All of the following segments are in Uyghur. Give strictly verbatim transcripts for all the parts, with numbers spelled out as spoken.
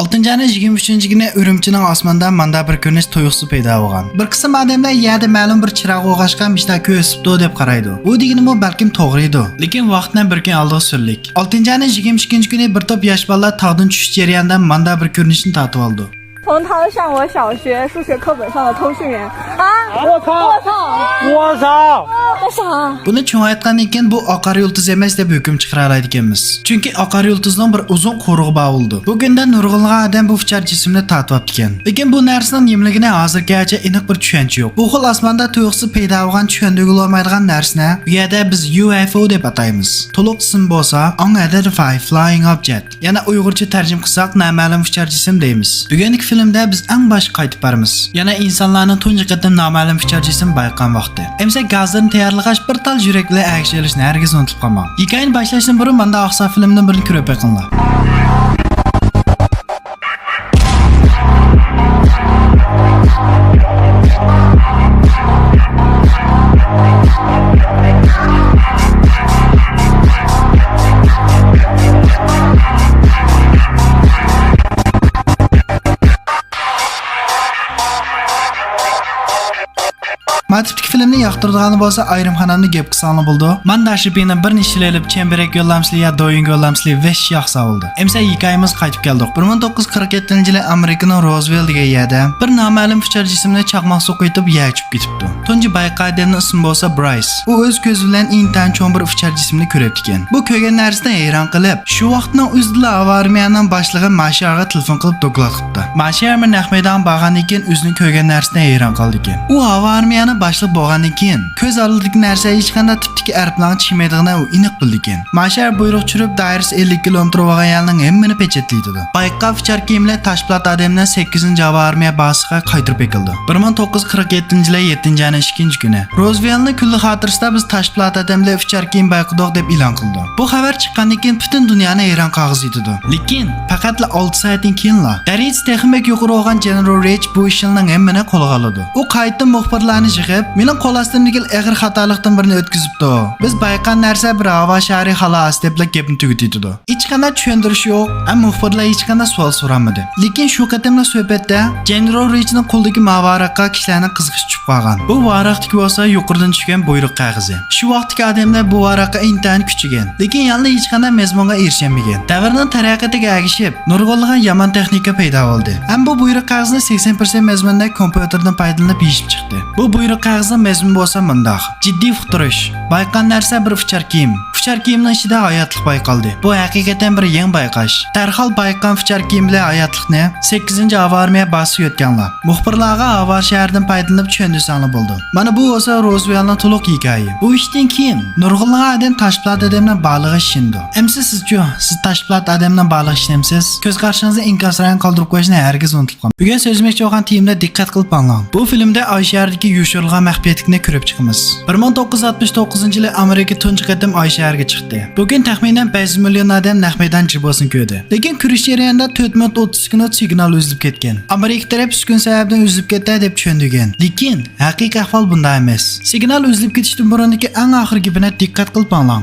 ئالتىنچى ئاينىڭ يىگىرمە ئۈچىنچى كۈنى ئۈرۈمچىنىڭ ئاسماندا ماندا بىر كۆرۈنۈش تۇيۇقسىز پەيدا بولغان. بىر قىسىم ئادەملەر يەردە مەلۇم بىر چىراغ ئوغاشقا مىشتا كۆرسىتىپتۇ دەپ قارايدۇ. بۇ دېگىنىمۇ بەلكىم توغرىدۇ. لېكىن ۋاقىتنىڭ بىر كۈن ئالدىغا سۈرلۈك. ئالتىنچى ئاينىڭ يىگىرمە ئىككىنچى كۈنى بىر توپ ياش بالىلار تاغدىن چۈشۈش جەريانىدا ماندا بىر كۆرۈنۈشنى تارتىۋالىدۇ. 从他上我小学数学课本上的通讯员啊！我操！我操！我操！干啥？ بۇنى چوڭايتقاندىن كېيىن بۇ ئاقار يۇلتۇز ئەمەس دەپ ھۆكۈم چىقىرالايدىكەنمىز. چۈنكى ئاقار يۇلتۇزنىڭ بىر ئۇزۇن قورۇغى بار بولىدۇ. بۇ كۈندە نۇرغۇنلىغان ئادەم بۇ ئۇچار جىسىمنى تارتىۋاپتىكەن. لېكىن بۇ نەرسىنىڭ نېمىلىكىنى ھازىرغىچە ئېنىق بىر چۈشەنچە يوق. بۇ خىل ئاسماندا تۇيۇقسىز پەيدا بولغان، چۈشەندۈرگىلى بولمايدىغان نەرسىنى بۇ يەردە بىز يۇ ئېف ئو دەپ ئاتايمىز. تولۇق ئىسمى بولسا Unidentified Flying Object. يەنە ئۇيغۇرچە تەرجىمە قىلساق، نامەلۇم ئۇچار جىسىم دەيمىز. بۈگۈنكى فىلىمدە بىز ئەڭ باشقا قايتىپ بارىمىز. يەنە ئىنسانلارنىڭ تۇنجى قېتىم نامەلۇم ئۇچار جىسىم بايقىغان ۋاقتى. ئەمىسە گازلىرىنى تەييارلىغاچ، بىر تال يۈرەك بىلەن ئەگىشىۋېلىشنى ھەرگىز ئۇنتۇپ قالماڭ. ھېكايىنى باشلاشتىن بۇرۇن ماندا ئاقساق فىلىمدىن بىرنى كۆرۈپ بېقىڭلار. ما تىپتىكى فىلىمنى ياقتۇرىدىغانلار بولسا، ئايرىم قانالنى گەپ قىلساڭلار بولىدۇ. ماندا شىپىنى بىر نېچچىلەپ چەمبىرەك يوللامسىلى يا دويىنغا يوللامسىلى، ۋەھشىي ياقسا بولىدۇ. ئەمسە ھېكايىمىزگە قايتىپ كەلدۇق. بىر مىڭ توققۇز يۈز قىرىق يەتتىنچى يىلى ئامېرىكىنىڭ روزۋېل دېگەن يەردە بىر نامەلۇم ئۇچار جىسىمنى چاقماق سۇغا قۇيۇتۇپ يەرگە چۈشۈپ كېتىپتۇ. تۇنجى بايقىغان ئادەمنىڭ ئىسمى بولسا برايس. ئۇ ئۆز كۆزى بىلەن ئىنتايىن چوڭ بىر ئۇچار جىسىمنى كۆرۈپتىكەن. بۇ كۆرگەن نەرسىدىن ھەيران قېلىپ، شۇ ۋاقىتنىڭ ئۆزىدىلا ھاۋا ئارمىيەنىڭ باشلىقى ماشارغا تېلېفون قىلىپ دوكلات قىپتۇ. ماشار بىر نەق مەيدانغا بارغاندىن كېيىن ئۆزىنىڭ كۆرگەن نەرسىدىن ھەيران قالىدىكەن. ئۇ ھاۋا ئارمىيەنىڭ باشلىقى بولغاندىن كېيىن، كۆز ئالدىدىكى نەرسە ھېچقانداق تىپتىكى ئايروپىلانغا چىقمايدىغىنىنى ئۇ ئېنىق بىلىدىكەن. ماشار بۇيرۇق چۈشۈرۈپ، دائىرىسى ئەللىك كىلومېتىر بولغان يەرنىڭ ھەممىنى پېچەتلەيدۇ. بايقىغان ئۇچار كىيىملىرى تاشپولات ئادەمنىڭ سەككىزىنچى ھاۋا ئارمىيە بازىسىغا قايتۇرۇپ ئېكىلىدۇ. بىر مىڭ توققۇز يۈز قىرىق يەتتىنچى يىلى يەتتىنچى ئاينىڭ ئىككىنچى كۈنى روزۋېلنىڭ كۈندىلىك خاتىرىسىدە بىز تاشپولات ئادەملەر ئۇچار كىيىم بايقىدۇق دەپ ئېلان قىلىدۇ. بۇ خەۋەر چىققاندىن كېيىن پۈتۈن دۇنيانى ھەيران قالغۇزۇۋېتىدۇ. لېكىن پەقەتلا ئالتە سائەتتىن كېيىنلا دەرىجىسى تېخىمۇ بەك يۇقىرى بولغان جېنېرال رېيچ بۇ ئىشنىڭ ھەممىنى قولغا ئالىدۇ. ئۇ قايتىدىن مۇخبىرلارنى يىغىپ، مېنىڭ قول ئاستىمدىكى ئېغىر خاتالىقتىن بىرنى ئۆتكۈزۈپتۇ. بىز بايقىغان نەرسە بىر ھاۋا شارى خالاس دەپلا گەپنى تۈگىتىۋېتىدۇ. ھېچقانداق چۈشەندۈرۈش يوق، ھەم مۇخبىرلار ھېچقانداق سوئال سورالمىدى. لېكىن شۇ قېتىملىق سۆھبەتتە جېنېرال رېيچنىڭ قولىدىكى ماۋۇ ۋاراققا كىشىلەرنىڭ قىزىقىشى چۈشۈپ قالغان. بۇ ۋاراقتىكى بولسا يۇقىرىدىن چۈشكەن بۇيرۇق قەغىزى. شۇ ۋاقىتتىكى ئادەملەر بۇ ۋاراققا ئىنتايىن كۈچىگەن، لېكىن يەنىلا ھېچقانداق مەزمۇنغا ئېرىشەلمىگەن. دەۋرنىڭ تەرەققىياتىغا ئەگىشىپ، نۇرغۇنلىغان يامان تېخنىكا پەيدا بولدى. ھەم بۇ بۇيرۇق قەغىزىنى سەكسەن پىرسەنت مەزمۇندا كومپيۇتېردىن پايدىلىنىپ يېشىپ چىقتى. بۇ بۇيرۇق قەغىزنىڭ مەزمۇنى بولسا مۇنداق: جىددىي ئۇقتۇرۇش. بايقىغان نەرسە بىر ئۇچار كىيىم. ئۇچار كىيىمنىڭ ئىچىدە ھاياتلىق بايقالدى. بۇ ھەقىقەتەن بىر يېڭى بايقاش. دەرھال بايقىغان ئۇچار كىيىم بىلەن ھاياتلىقنى سەككىزىنچى ھاۋا ئارمىيە بازىسىغا يۆتكەڭلار. مۇخبىرلارغا ھاۋا شەھىرىدىن پايدىلىنىپ چۈشەندۈرسەڭلار بولىدۇ. مانا بۇ بولسا روزۋېلنىڭ تولۇق ھېكايە. بۇ ئىشتىن كېيىن نۇرغۇنلىغان ئادەم تاشپولات ئادەمنىڭ بارلىقىغا ئىشىنىدۇ. ئەمىسە سىزچۇ؟ سىز تاشپولات ئادەمنىڭ بارلىقىغا ئىشىنەمسىز؟ كۆز قارىشىڭىزدا ئىنكاسراينى قالدۇرۇپ قويۇشنى ھەرگىز ئۇنتۇپ قالماڭ. بۈگۈن سۆزلىمەكچى بولغان تېمىدا دىققەت قىلىپ ئاڭلاڭ. بۇ فىلىمدە ئاي شەھىرىدىكى يوشۇرۇلغان مەخپىيەتلىكنى كۆرۈپ چىقىمىز. بىر مىڭ توققۇز يۈز ئاتمىش توققۇزىنچى يىلى ئامېرىكا تۇنجى قېتىم ئاي شەھىرىگە چىقتى. بۇ كۈن تەخمىنەن بەش يۈز مىليون ئادەم نەق مەيدان جىبوسىنى كۆردى. لېكىن كۆرۈش جەريانىدا تۆت مىنۇت ئوتتۇز سېكۇنت سىگنال ئۈزۈلۈپ كەتكەن. ئامېرىكا تەرەپ ئۈسكۈن سەۋەبىدىن ئۈزۈلۈپ كەتتى دەپ چۈشەندۈرگەن. لېكىن ھەقىقىي ئەھۋال بۇنداق ئەمەس. سىگنال ئۈزۈلۈپ كېتىشتىن بۇرۇندىكى ئەڭ ئاخىرقى گېپىنى دىققەت قىلىپ ئاڭلاڭ.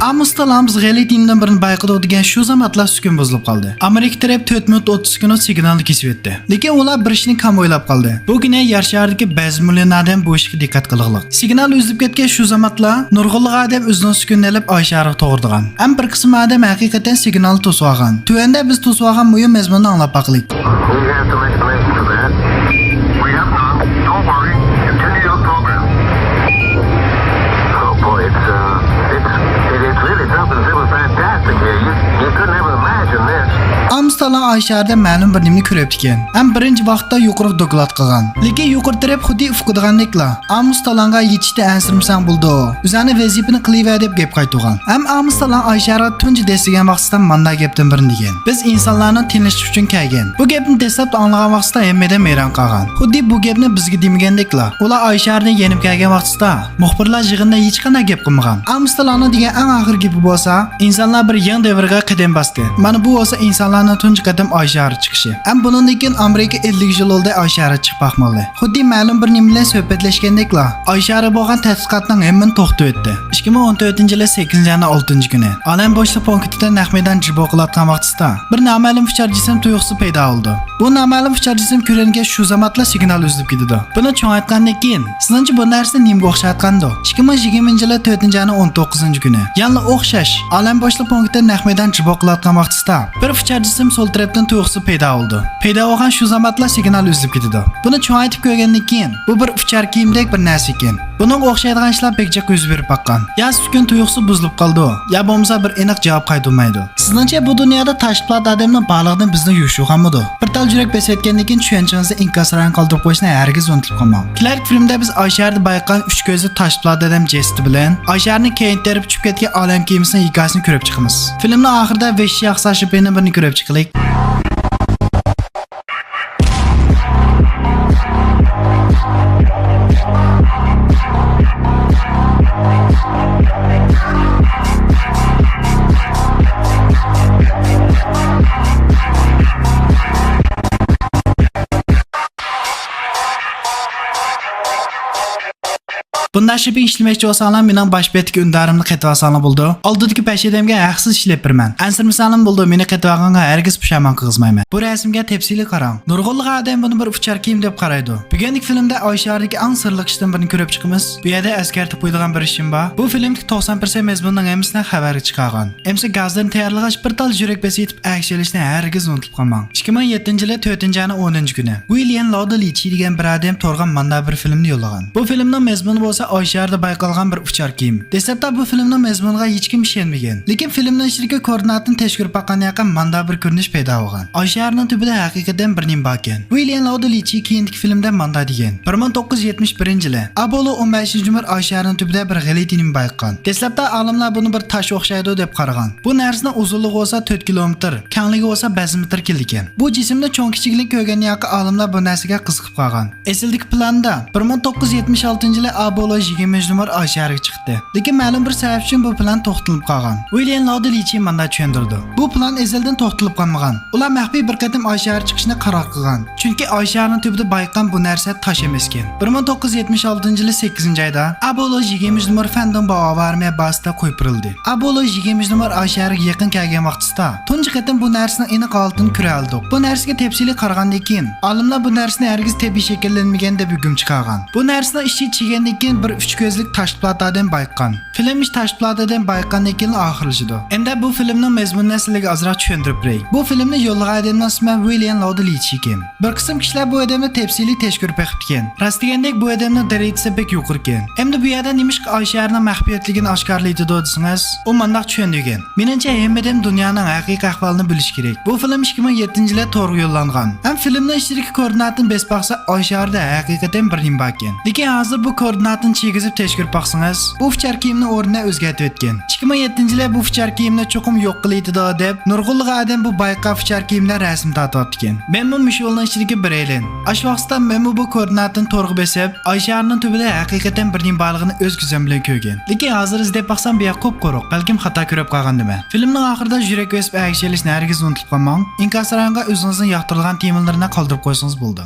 ئامۇستالان بىز غەلىتە نېمىدىن بىرنى بايقىدۇق دېگەن شۇ زامانلا سۈكۈن بۇزۇلۇپ قالدى. ئامېرىكا تەرەپ تۆت مىنۇت ئوتتۇز سېكۇنت سىگنالنى كېسىۋەتتى. لېكىن ئۇلار بىر ئىشنى كام ئويلاپ قالدى. بۇ كۈنى يەر شارىدىكى بەزى مىليون ئادەم بۇ ئىشقا دىققەت قىلغلىق. سىگنال ئۈزۈلۈپ كەتكەن شۇ زامانلا نۇرغۇنلىغان ئادەم ئۆزىنىڭ سۈكۈنىنى ئېلىپ ئاي شارىغا توغرىدىغان. ھەم بىر قىسىم ئادەم ھەقىقەتەن سىگنالنى توسۇۋالغان. تۆۋەندە بىز توسۇۋالغان مۇھىم مەزمۇننى ئاڭلاپ باقىلى. We have some explanation for that. We have none. Don't worry. Continue your program. Oh boy, it's, uh, it's, it, it's really something simply fantastic here. You, you couldn't ever imagine this. ئامۇستالان ئاي شەھىرىدە مەلۇم بىر نېمىنى كۆرۈپتىكەن. ھەم بىرىنچى ۋاقىتتا يۇقىرىغا دوكلات قىلغان. لېكىن يۇقىرى تەرەپ خۇددى ئۇقىدىغاندەكلا، ئامۇستالانغا يېتىشتە ئەنسىرىمىسەڭ بولىدۇ. ئۆزۈڭنى ۋەزىپىنى قىلىۋەر دەپ گەپ قايتۇرغان. ھەم ئامۇستالان ئاي شەھىرىگە تۇنجى دەسسىگەن ۋاقتىدا مانداق گەپتىن بىرنى دېگەن. بىز ئىنسانلارنىڭ تىنچلىقى ئۈچۈن كەلگەن. بۇ گەپنى دەسلەپتە ئاڭلىغان ۋاقتىدا ھەممە ئادەم ھەيران قالغان. خۇددى بۇ گەپنى بىزگە دېمىگەندەكلا. ئۇلار ئاي شەھىرىدىن يېنىپ كەلگەن ۋاقتىدا مۇخبىرلار يىغىنىدا ھېچقانداق گەپ قىلمىغان. ئامۇستالاننىڭ دېگەن ئەڭ ئاخىرقى گېپى بولسا، ئىنسانلار بىر يېڭى دەۋرگە قەدەم باستى. مانا بۇ بولسا ئىنسانلارنىڭ تۇنجى قېتىم ئاي شارى چىقىشى. ھەم بۇنىڭدىن كېيىن ئامېرىكا ئەللىك يىل ئالدى ئاي شارى چىقىپ باقمىغانلىقى. خۇددى مەلۇم بىر نېمە بىلەن سۆھبەتلەشكەندەكلا، ئاي شارى بولغان تەتقىقاتنىڭ ھەممىنى توختىتىۋەتتى. ئىككى مىڭ ئون تۆتىنچى يىلى سەككىزىنچى ئاينىڭ ئالتىنچى كۈنى ئالەم بوشلۇق پونكىتىدا نەق مەيدان جىبو قىلىۋاتقان ۋاقتىسىدا، بىر نامەلۇم ئۇچار جىسىم تۇيۇقسىز پەيدا بولىدۇ. بۇ نامەلۇم ئۇچار جىسىم كۆرۈنگەچ شۇ زامانلا سىگنال ئۈزۈلۈپ كېتىدۇ. بۇنى چوڭايتقاندىن كېيىن، سىزنىڭچە بۇ نەرسە نېمىگە ئوخشايدىغاندۇ؟ ئىككى مىڭ يىگىرمىنچى يىلى تۆتىنچى ئاينىڭ ئون توققۇزىنچى كۈنى يەنىلا ئوخشاش ئالەم بوشلۇق پونكىتى نەق مەيدان جىبو قىلىۋاتقان ۋاقتىسىدا، بىر ئۇچار جىسىم سول تەرەپتىن تۇيۇقسىز پەيدا بولىدۇ. پەيدا بولغان شۇ زامانلا سىگنال ئۈزۈلۈپ كېتىدۇ. بۇنى چوڭايتىپ كۆرگەندىن كېيىن، بۇ بىر ئۇچار كىيىمدەك بىر نەرسە ئىكەن. بۇنىڭغا ئوخشايدىغان ئىشلار بەك جىق يۈز بېرىپ باققان. يا سۈكۈن تۇيۇقسىز بۇزۇلۇپ قالىدۇ، يا بولمىسا بىر ئېنىق جاۋاب قايتۇرمايدۇ. سىزنىڭچە بۇ دۇنيادا تاش پىلان ئادەمنىڭ بارلىقىدىن بىزنى يوشۇرغانمىدۇ؟ بىر تال يۈرەك بېسىۋەتكەندىن كېيىن چۈشەنچىڭىزدە ئىنكاس رايىنى قالدۇرۇپ قويۇشنى ھەرگىز ئۇنتۇپ قالماڭ. كېلەركى فىلىمدە بىز ئاي شارىدا بايقىغان ئۈچ كۆزلۈك تاش پىلان ئادەم جەسىتى بىلەن ئاي شارىنىڭ كەينى تەرىپى چۈشۈپ كەتكەن ئالەم كېمىسىنىڭ ھېكايىسىنى كۆرۈپ چىقىمىز. فىلىمنىڭ ئاخىرىدا ۋەھشىي ئاقسا شىپىنى بىرنى كۆرۈپ چىقىلى. بۇنداق شىپىڭ ئىشلىمەكچى بولساڭلار، مېنىڭ باش بەتتىكى ئۈندىدارىمنى قېتىۋالساڭلار بولىدۇ. ئالدىدىكى بەش ئادەمگە ھەقسىز ئىشلەپ بېرىمەن. ئەنسىرىمىسەڭلارمۇ بولىدۇ، مېنى قېتىۋالغانغا ھەرگىز پۇشايمان قىلغۇزمايمەن. بۇ رەسىمگە تەپسىلىي قاراڭ. نۇرغۇنلىغان ئادەم بۇنى بىر ئۇچار كىيىم دەپ قارايدۇ. بۈگۈنلۈك فىلىمدە ئاي شارىدىكى ئەڭ سىرلىق ئىشتىن بىرنى كۆرۈپ چىقىمىز. بۇ يەردە ئەسكەرتىپ قويىدىغان بىر ئىشىم بار. بۇ فىلىمدىكى توقسان پىرسەنت مەزمۇننىڭ ھەممىسىنى خەۋەرگە چىقارغان. ئەمىسە گازدىن تەييارلىغاچ بىر تال يۈرەك بېسىپ ئەكس ئېلىشنى ھەرگىز ئۇنتۇپ قالماڭ. ئىككى مىڭ يەتتىنچى يىلى تۆتىنچى ئاينىڭ ئونىنچى كۈنى ۋىليەن لاودو لىچى دېگەن بىر ئادەم تورغا ماندا بىر فىلىمنى يوللىغان. بۇ فىلىمنىڭ مەزمۇنى بولسا ئاي شارىدا بايقالغان بىر ئۇچار كىيىم. دەسلەپتە بۇ فىلىمنىڭ مەزمۇنىغا ھېچكىم ئىشەنمىگەن. لېكىن فىلىمنىڭ ئىچىدىكى كوردىناتىنى تەكشۈرۈپ باققان ياقى ماندا بىر كۆرۈنۈش پەيدا بولغان. ئاي شارىنىڭ تۈبىدە ھەقىقەتەن بىر نېمە باركەن. ۋىليەن لاودو لىچى كېيىنكى فىلىمدە ماندا دېگەن. بىر مىڭ توققۇز يۈز يەتمىش بىرىنچى يىلى ئاپوللو ئون بەشىنچى نومۇر ئاي شارىنىڭ تۈبىدە بىر غەلىتە نېمە بايقىغان. دەسلەپتە ئالىملار بۇنى بىر تاش ئوخشايدۇ دەپ قارىغان. بۇ نەرسىنىڭ ئۇزۇنلۇقى بولسا تۆت كىلومېتىر، كەڭلىكى بولسا بەش مېتىر كېلىدىكەن. بۇ جىسىمنى چوڭ كىچىكلىكىنى كۆرگەن ياقى ئالىملار بۇ نەرسىگە قىزىقىپ قالغان. ئەسلىدىكى پىلاندا بىر مىڭ توققۇز يۈز يەتمىش ئالتىنچى يىلى ئاپوللو يىگىرمە نومۇر ئاي شارىغا چىقتى. لېكىن مەلۇم بىر سەۋەب ئۈچۈن بۇ پىلان توختىتىلىپ قالغان. ۋىليەن لاودو لىچى مانداق چۈشەندۈرىدۇ. بۇ پىلان ئەزەلدىن توختىتىلىپ قالمىغان. ئۇلار مەخپىي بىر قېتىم ئاي شارى چىقىشنى قارار قىلغان. چۈنكى ئاي شارىنىڭ تۈبىدە بايقىغان بۇ نەرسە تاش ئەمەسكەن. بىر مىڭ توققۇز يۈز يەتمىش ئالتىنچى يىلى سەككىزىنچى ئايدا ئاپوللو يىگىرمە نومۇر فەندوڭباۋ ھاۋا ئارمىيە بازىسىدا قويۇپ بېرىلدى. ئاپوللو يىگىرمە نومۇر ئاي شارىغا يېقىن كەلگەن ۋاقتىسىدا تۇنجى قېتىم بۇ نەرسىنىڭ ئېنىق ھالىتىنى كۆرەلىدۇق. بۇ نەرسىگە تەپسىلىي قارىغاندىن كېيىن، ئالىملار بۇ نەرسىنى ھەرگىز تەبىئىي شەكىللەنمىگەن دەپ ھۆكۈم چىقارغان. بۇ نەرسىنىڭ ئىچى چىگەندىن كېيىن بىر ئۈچ كۆزلۈك تاش پىلان ئادەم بايقىغان. فىلىم ئىش تاش پىلان ئادەم بايقىغاندىن كېيىن ئاخىرلىشىدۇ. ئەمدى بۇ فىلىمنىڭ مەزمۇنىنى سىلەرگە ئازراق چۈشەندۈرۈپ بېرەي. بۇ فىلىمنى يوللىغان ئادەمنىڭ ئىسمى ۋىليەن لاودو لىچى ئىكەن. بىر قىسىم كىشىلەر بۇ ئادەمنى تەپسىلىي تەكشۈرۈپ بېقىپتىكەن. راست دېگەندەك، بۇ ئادەمنىڭ دەرىجىسى بەك يۇقىرىكەن. ئەمدى بۇ يەردە نېمىشقا ئاي شارىنىڭ مەخپىيەتلىكىنى ئاشكارىلايدۇ دېسىڭىز، ئۇ مانداق چۈشەندۈرگەن. مېنىڭچە، ھەممە ئادەم دۇنيانىڭ ھەقىقىي ئەھۋالىنى بىلىشى كېرەك. بۇ فىلىم ئىككى مىڭ يەتتىنچى يىلى تورغا يوللانغان. ھەم فىلىمنىڭ ئىچىدىكى كوردىناتىنى بېسىپ باقسا، ئاي شارىدا ھەقىقەتەن بىر نېمە باركەن. لېكىن ھازىر بۇ كوردىناتىنى چىگىزىپ تەكشۈرۈپ باقسىڭىز، بۇ ئۇچار كىيىمنى ئورنىنى ئۆزگەرتىۋەتكەن. ئىككى مىڭ يەتتىنچى يىلى بۇ ئۇچار كىيىمنى چوقۇم يوق قىلىۋېتىدۇ دەپ، نۇرغۇنلىغان ئادەم بۇ بايقا ئۇچار كىيىم بىلەن رەسىم تارتىۋاپتىكەن. مەنمۇ مۇشۇ يولنىڭ ئىچىدىكى بىرەيلەن. ئاشۇ ۋاقىتتا مەنمۇ بۇ كوردىناتىنى تورغا بېسىپ، ئاي شارىنىڭ تۈبىدە ھەقىقەتەن بىر نېمە بارلىقىنى ئۆز كۆزۈم بىلەن كۆرگەن. لېكىن ھازىر ئىزدەپ باقسام، بۇ يەر قۇپقۇرۇق. بەلكىم خاتا كۆرۈپ قالغاندىمەن. فىلىمنىڭ ئاخىرىدا يۈرەك بېسىپ ئەگىشىۋېلىشنى ھەرگىز ئۇنتۇپ قالماڭ. ئىنكاس رايونغا ئۆزىڭىزنىڭ ياقتۇرىدىغان تېمىلىرىنى قالدۇرۇپ قويسىڭىز بولىدۇ.